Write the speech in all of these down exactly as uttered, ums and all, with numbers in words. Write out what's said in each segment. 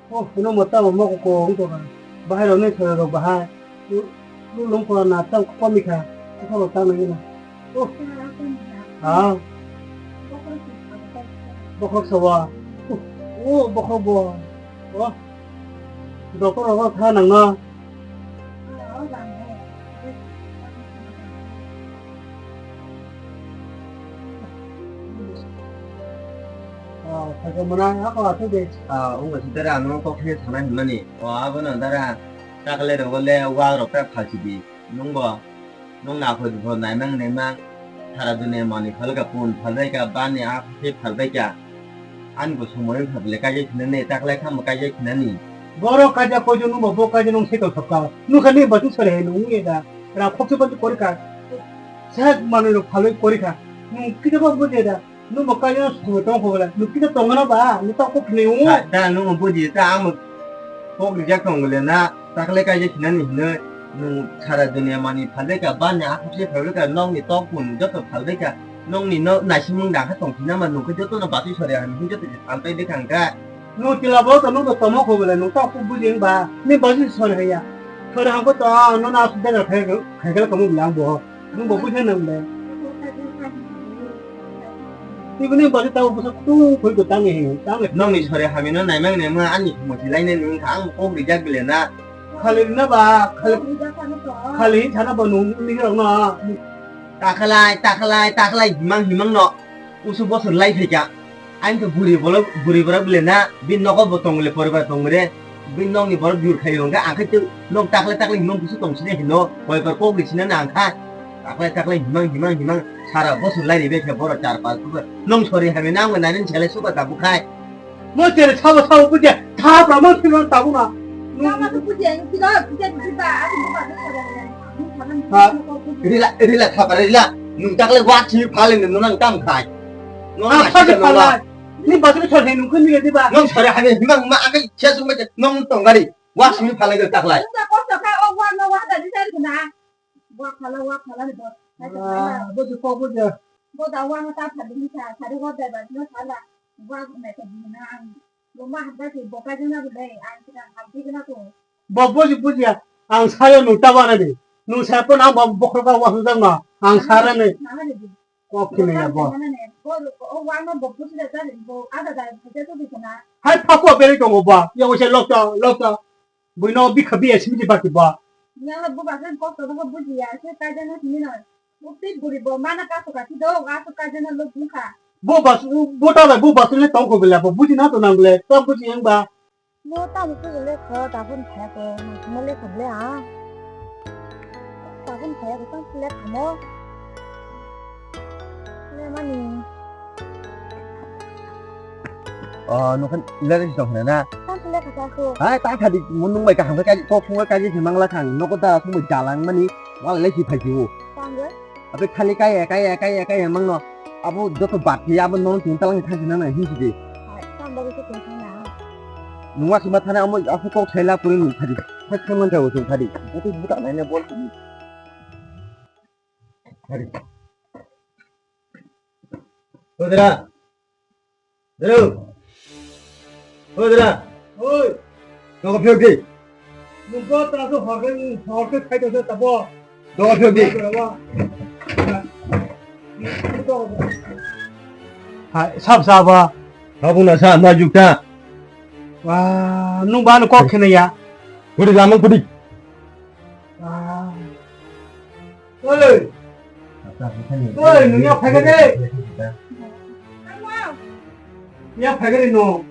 Oh, ino mo tamo mo ko ko ong to ka. Bahai rok ni thore rok bahai. Lu lung ko na tam ko mi kha. Ko ko tam ni na. Oh. Ha. Bokhok sawa. Oh, bokhok bo. Oh. Doktor rok kha nang no. Ah, phaikha mwnai, hakha aswk de. Ah, wngkha sitare ang nono kok thani sanai hwnmani. O, abono dara, takle rogo le, wak rok ta phalsidi. Nwng bo, nwng nakhoi bo naimang naimang. Sara duniya manwi phalka pun phalbaika, bani a phalbaika. Ani bo somoi wngkha bele kaijak khinani, takle khambo kaijak khinani. Borok kaijak koijo nwng bo, bo kaijak nwng seto sokha. Nwng kha ni bachwi sori hai nwng wngya da. Ra khokse bachwi korikha. Sek manwi rok phalwi korikha. Nwng kisa bo bujia da. Nwng bo kaijak swngwi tong kho bole. Nwng kisa tongna ba, nwng ta kok ni ungo. Da, da, nwng buji ta ang kok rijak tong bole na. Takle kaijak khinani hinwi nwng sara duniya manwi phalbaika, bani a khokse phalbaika, nokni tok pun joto phalbaika. Nokni no naisimung dangkha tongphina ma nwng khe jotono batwi sori hai, nwng joto se phalbai bwkha hwnkha. Nwng tila bo to nwng to tomo kho bole, nwng ta kok buji wng ba, ni bachwi sori haiya. Sori hangko to, ah, nono aswk bela khai, khai kala kamu bilang bo. Nwng bo buji nang le. Tibini bachwi ta busa kutung khoi ko tang he, tang he. Nokni sori hamino naimang naimang ani musi lainani wngkha, ang kok rijak bele na. Khali na ba, khali, khali sana ba nwng ni rok na. Takhalai, takhalai, takhalai, himang, himang no. Usu bosor lai phaikha. Ang khe buri bolok, buri borok bole na, bini nogo bo tong le, poribar tong re. Bini nokni borok jur khai hwnga, ang khe tei nok takhalai, takhalai himang busu tong sini hino. Poribar kok ri sina na ang kha. Takhalai, takhalai himang, himang, himang. Sara bosor lai ri be khe borok char pas bosor. Nwng sori hamya na ang nani selai suka ta bukhai. Mo tere sabo sabo buja, tha pra mo sino tabu na. Mama tu buja, yang tidak, tidak, tidak, aku buka tu sabar ya. Ha? Rila, rila, tha pra rila. Nwng takle wak simi phale nwng nang tam khai. Nwng Ah, na phale sida nwng phala. Ni bathroom chor he nwng kun ni diba? Nwng sore hane himang ma akai chesung ma nwng tong gari. Wak simi phale gel taklai. Nwng ta kosto kha, o wak no wak da di sar kuna. Wak phala, wak phala ni bot. Ah, buja, kok buja. Bo da wak no ta phadi ni sa, sari wak da ba no phala. Wak na ta di na ang. Bo ma hada ki bo ka jana bo dai, ang kina hampi kina ko. Bo buji buji ya, ang sayo nwng ta bana di. Nwng sayo pon ang bo bokhro ka wasuk jak no, ang sara ni. Nana ni di. Kok kini ya bo. Nana ni. Bo, o wang no bo buji da ta bo ada da, bo to di kina. Hai phako beri tongo ba, ya wese lokta, lokta. Buino bikha biya simi di baki ba. Nang bo ba kan kok to bo buji ya, se ka jana simi no. Bo pit buri bo mana ka to ka ti do, ka to ka jana lo bukha. Bo bas, bo ta bai, bo bas le tong ko bela, bo buji na to nang le, to buji yang ba. Mo tamo khe le kho, tabun phaya kho, nang thangma le kho le, ah. Tabun phaya kho, tamo le kho mo. Le mani. Oh, nokhan le ri tong na. Tamo le kho ta kho. Hai, ta khadi, mo nung bai kaham khe, kok thung khe, kok thung khe, mang la khang, nokho ta thung bai jalang mani, wala le si phai si o. Tamo. Abe khali kaya, kaya, kaya, kaya mangno. Abo joto bat khe abo nono tini talang thang thang nang hinsi de. Hai, tamo bagwi se tong thang na. Nungwa sima thana amo aso kok sai la puri nung khadi. Hai khang man jago sung khadi. Joto buta nai na bol. Khadi. Odra. Hello. Oi, dada. Oi. Nogo phiyok di. Nungbo tara so horkhe, horkhe khai tongsa tabo. Nogo phiyok di. Hai, sab saba. Habuna sa, ma jukta. Wah, nung ba no kok khene ya. Kudi lamang kudi. Ah. Oi. Oi, nung ya phai de. Ya phai de no.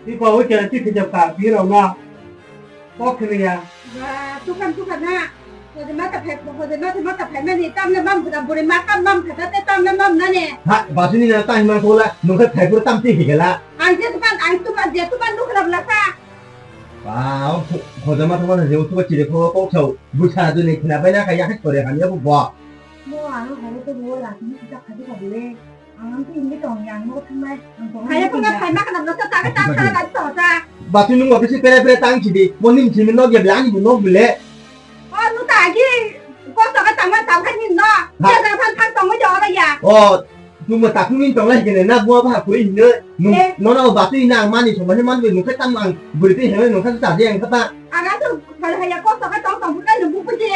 Ni ba oi kya ti phijap ka, bi rao na. Kok khini ya. Ba, tukan, tukan na. Hoje mata phai, hoje mata, mata phai mani, tam le mam, buda buri ma, tam mam khata te, tam le mam na ne. Ha, basuni na, tam mam kola, nung kha phai pura tam ti higala. Ang je tukan, ang tukan, je tukan nukra bla sa. Wow, khojama thangma je usugo chiri kho kok sao, busa duni khna bai na kaya hai sore hamya bu bo. Mo ano horo to bo la tini kita khadi khadi le. Ang am tu indi tong yang mo thangnai. Kaya ko na khai ma kana no ta ta ta ta ta ta ta. Bati nung bati si pere pere tang chidi, mo nim chimi no ge bla ni no bile. O nu ta gi ko to ka tang ma tang khai ni no. Ha. Ya da than than tong mo jo ba ya. O Chwngbo takhuk ni tonglai kene na bua ba khuri hino. Nung, eh, nono batwi na ang mani songmani manwi nungkhe tamo ang bwrwi twi hwnwi nungkhe chaje ang kha ta. Aga to khali haya kosto khe tong tong phunai nung bukuji.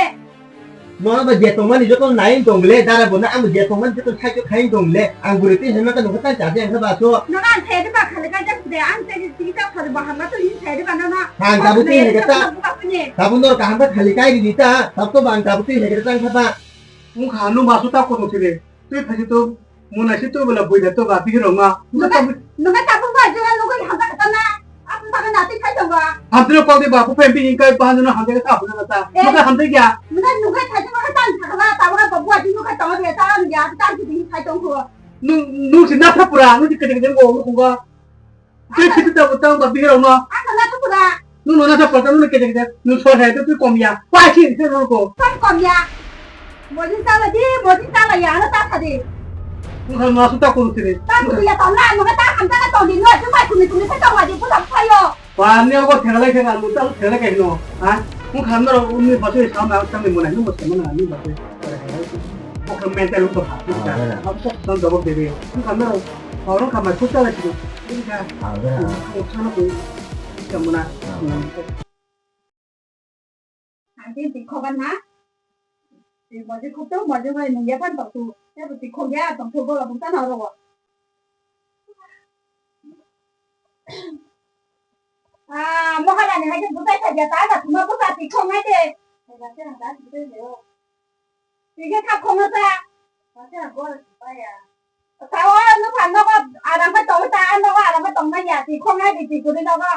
Nono ba je tongmani joto nai tong le, dara bo na ang je tongmani joto sai khai tong le. Ang bwrwi twi hwnwi nungkhe tang chaje ang kha ba so. Nono ang thede ba khali kai jak de, ang thede twi ta khali ba hama to hin thede ba nono. Ang tabuk twi hege ta. Tabuk nor kaham ba khali kai di ta. Tab to ba ang tabuk twi hege ta ang kha ba. Wngkha nung ba su ta kono thide. Twi phaikhe to mona si to bela boina to ba bihirok ma. Nungkha, nungkha tabuk ba jora nungkha hamsa kata na. Apu saka na twi khai tongo. Hamsa kok de ba, bu pem bini kai ba jona hamsa kata apu na ta. Eh. Nungkha hamsa kya? Nungkha, nungkha khai tongo, khai tang thaka ba, tabuk ba bu ati nungkha tongo de, ta nungya, ta si bini khai tongo. Nung, nung si na thapura, nung si kete kete go, nung khunga. Tei khiti tabo tang ba bihirok no. Ang no nathok pura. Nung no nathok pura, nung no kete kete, nung sor hai to twi kom ya. Pai si se nung ko. Kom kom ya. Mojin tala di, mojin tala ya, ano ta sa di. Nung kham no asu ta ko sini. Ta ku ya tong na, nung ta kham ta na tong di, no tu pai kumi kumi sa tong wa di, pu sa pa yo. Pa ni obo thela lai thela, nung ta thela kai no. Ha? Nung kham no uni ba tu sa na, sa ni mo na, nung mo sa mo na, ni ba tu. Bokhe mental wngtong kha, ah, bera. Aboni jabab debe. Wngkha norok, norok kha mai khusa lai sini. Wngkha. Ah, bera. Wngkha no koi. Wngkha mona. Ah. Ang tin tik khogan na. Tik moje khuk to, moje bai nung ya pan tok tu. Ya tu tik khok ya, tong tu bola bung ta na ro. Ah, mohalani hai ke butai sa ya ta, ta tuma buka tik khok ngai de. Tike kha khongo sa. Masa gol paya. Sao nukha nogo aram khe tongo ta, nogo aram khe tongmani ya, ti khongnai di ti guri nogo.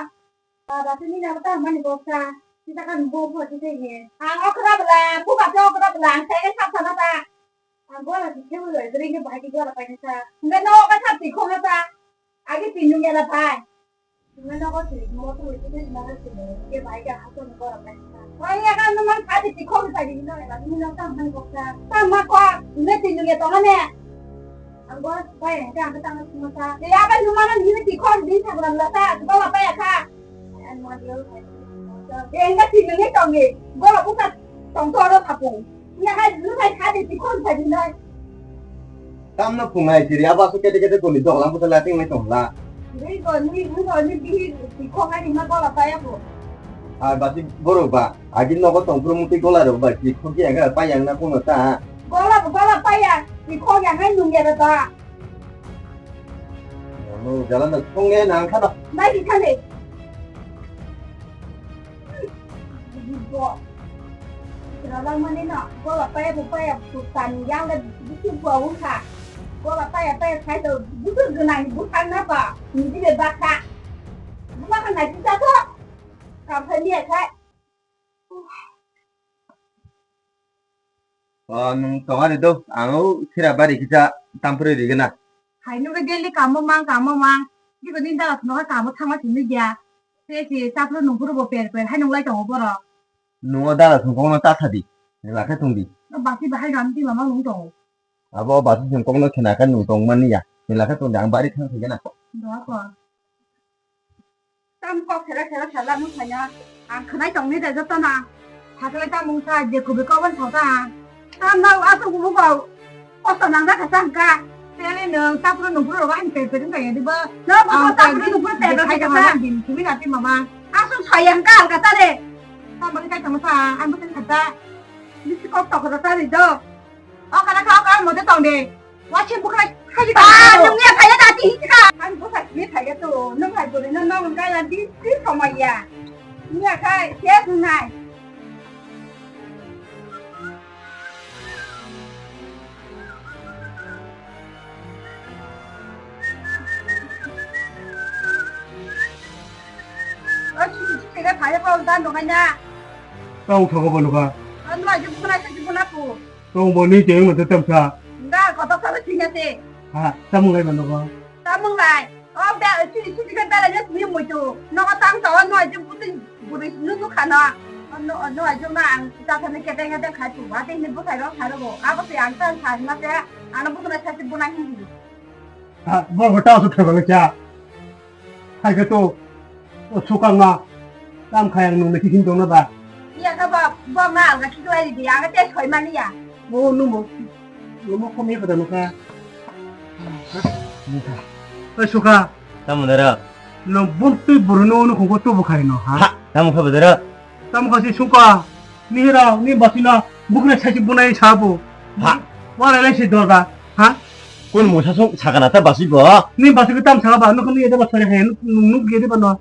Baba tini nabo ta mani boksa. Sita kan bo bo ti te ye. Ang okra bla, bu ba okra bla, ang sai sa sa ta. Ang gol ti khe bo ri ni bai ti gol pai sa. Nge nogo ka sa ti khongo sa. Agi ti nung ya la bai. Nungno nogo siri motor wi tini nungno siri ke bai ke hato ni borok nai. Oi ya kan nungman kha di tikhok bai di no ya nungno tam han kok sa. Tam ma ko ne ti nungya tong ne. Ang bo bai ang ka ang tang sima sa. Ya ba nungman ni tikhok di sa bulan la sa. Ba ba ya kha. Ang mo dio. Engka ti nungni tong ni. Go la buka tong to ro thapung. Nya hai lu hai kha de ti khon sa di nai. Tamno phungai siri abo aswk kete kete toni doglam bwtala ting nai tongla. Ri go ni ri go ni bihi ti khon ai ma gola paya bo. Ar basi borok ba agi nogo tong phuru mutwi gola rok ba ti khon ki aga paya na kono ta. Gola gola paya ti khon ya ngai nung ya ba. Ano jalan da khon ne nang kha da. Nai di kha de. Bo. Ralangmani no, gola paya bo paya bo tani yang da bisu bo wngkha. Gola paya paya khai to bisu gwnang bwkhak na ba, nidi be bakha. Bwkha na kisa to. Kamphani ya khai. O, nwng tongari do, ang o khera bari kisa tampri rigena. Hai nwng daily kamo mang, kamo mang. Diko din dala thwngkha kamo thangma simi dia. Te si chaplo nungkuru bo per per hai nunglai tongo borok. Nungo dala thwngkokno ta thadi. Lakhe tongdi. O basi bahai ram di mama nung tongo. Abo basi thwngkokno khena khe nung tongmani ya. Lakhe tongdi ang bari thang thigena. Doa ko. Tam kok sera sera sala nung khaina. Ang khnai tongni de joto na. Hakle ta mung sa je kubi kobon thota. Tam na asuk bu ko. Kosto nang da kasa hangka. Tele nung tapro nung pro ba ang pe pe ding kaya diba. No ba tapro nung pro pe pe kasa. Din kubi na ti mama. Asuk sayang ka alka ta de. Tam bali kai tong sa ang bu kata. Bisi kosto kata ta de do. O kana ka ka mo de tong de. Wa che bukra khai ta. Ah, nung ya khai ta ti kha. Ang bu khai ni khai to. Nung khai bu no nung kai la di ti somaya. Ni ya khai ke nai. O chini chini khe phai ko dan dong na. Tong thogo bo nuka. Ano aji bukna se bukna pu. Tong bo ni teng no tam sa. Nga ko to sa chini se. Ha, tamung lai mano ko. Tamung lai. O be chini chini khe bela je ni muitu. No ko tang to no aji buti buri nu nu khana. No no aji na ang ta thani kete kete khai tu ba te ni bukai ro khai ro. Abo se ang tang khai na te. Ano bukna se bukna hindi. Ha, bo ko ta su theba cha. Hai khe to, o sukang ma, tam khai ang nung na kikin tong na ba. Iya kha ba, bo ma ang kikin lai di, ang te soi mani ya. O nung bo, nung bo komi kha da nung kha. Oi, Suka. Tamo dara? No, buntui burno no khungo tubu khai no, ha? Ha, tamo kha dara? Tamo kha si Suka. Ni hira, ni basina, bukre sai bunai sabu. Ha? Wara lai si dorga, ha? Kun mungsa sung sakana ta basi bo? Ni basi ko tam saka ba, no khani ede ba sare hai, no, no ede ba no.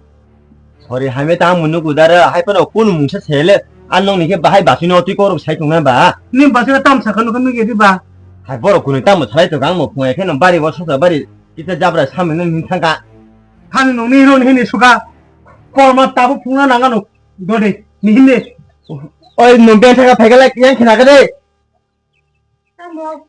Sorry, hai me tamo nugo dara, hai phano kun mungsa sele, an nong ni khe bahai basi no twi korok sai tong na ba? Ni basi ko tam saka no khani ede ba. Hai borok kunu tamo salai to gang mo phunga khe no bari bo sosa bari, kita jabra samne no hin thangka. Thani nong ni hiro ni hini Suka. Korma tabu phunga nanga no. Dode, ni hini. Oi, nong ben thangka phaikala yang khna ka de. Tamo.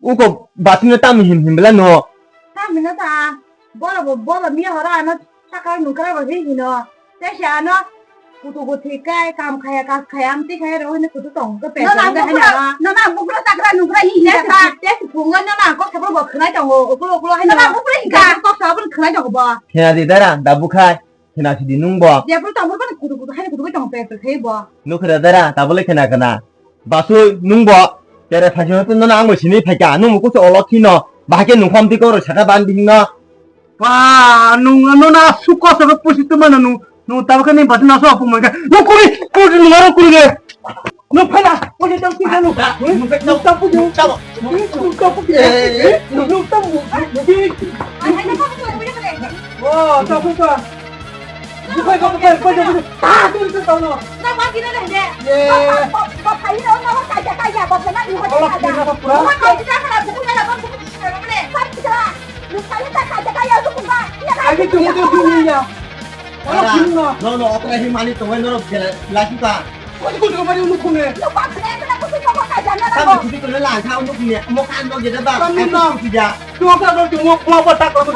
Uko basino tamo hin hin bela no. Tamo no ta. Bolo bo, bolo mi hora ano takar nukra bo hin hino. Tese ano kutu kuthi kai, kam khaya, kas khaya, amti khaya, ro hini kutu tong ke pe. No na tong ke bukra, hana. No na bukra takra nukra hin hin ta. Tese pungo no na ko sabro bo khnai tongo, oklo oklo hana. No na bukra hin ka. Ko sabro khnai tongo bo. Khena di dara, da bukhai. Khena sidi nung bo. Jebru tongbo bani kudu kudu haino kudu bai tongo pek pek hai bo. Nukhra dara, tabole khena khena. Basui nung bo. Tere phaji hote nono ang bo sini phaika. Nung mukusu olo khino. Bahake nung kham di koro saka ban bihing no. Ba, nung ano na suko saka pusi tu mana nung, nung tabaka ni bati naso apu mangka. Nung kuri, kuri nung aro kuri de. Nung phaina, oje tang pui janu. Nung tang pui janu. Nung tang pui janu. Eh, nung tang pui janu. Oh, tang pui janu. Bukai, bukai, bukai, bukai. Ah, tu itu tahu no. Nang mati na deh. Ye. Bapak, bapak, ini orang bawa kaca, kaca, bapak nak buka kaca. Kalau kita pura. Bukan kau tidak kena buku dalam buku. Kami tu mutu dunia. Ora, no, no, okra hi mani to, no, gela, lagi pa. Kau tu kau mari unu kune. Kami kudu kune la, kau unu kune, mo kan no gede ba. Kami no. Tidak. Tu okra no tu mo, mo apa tak kau tu.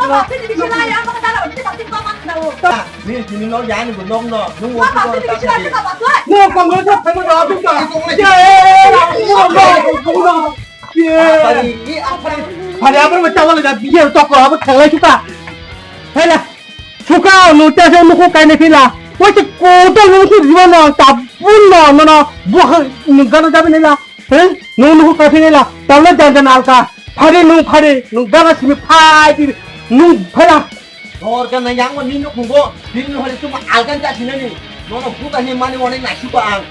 Ni sini no, jangan ikut no, no. Nunggu. Mo kau no tak kau no tu tak. Hari apa macam mana dah biar toko apa thanglai suka. Hela suka nu tese nuku kaine phila. Woi te koto nuku jiwa no tabun no no no buah nung gana jabe nila. He nung nuku kai phila. Tabla jan jan alka. Phari nung phari nung gana simi phai di nung phela. Dor ka na yang ma ni no khungo, bini no hari tuma alkan ta sinani. Nono buka ni mani wani na sipa ang.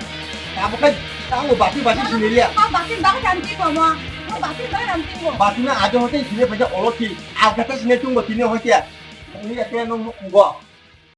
Tabo ka tango bati bati sinilia. Kau bati baka jam ti ko mo. Kau bati baka jam ti ko. Bati na ajo hote sini paja oloki. Alkan ta sini tunggo tini hote. Ni ya te no khungo.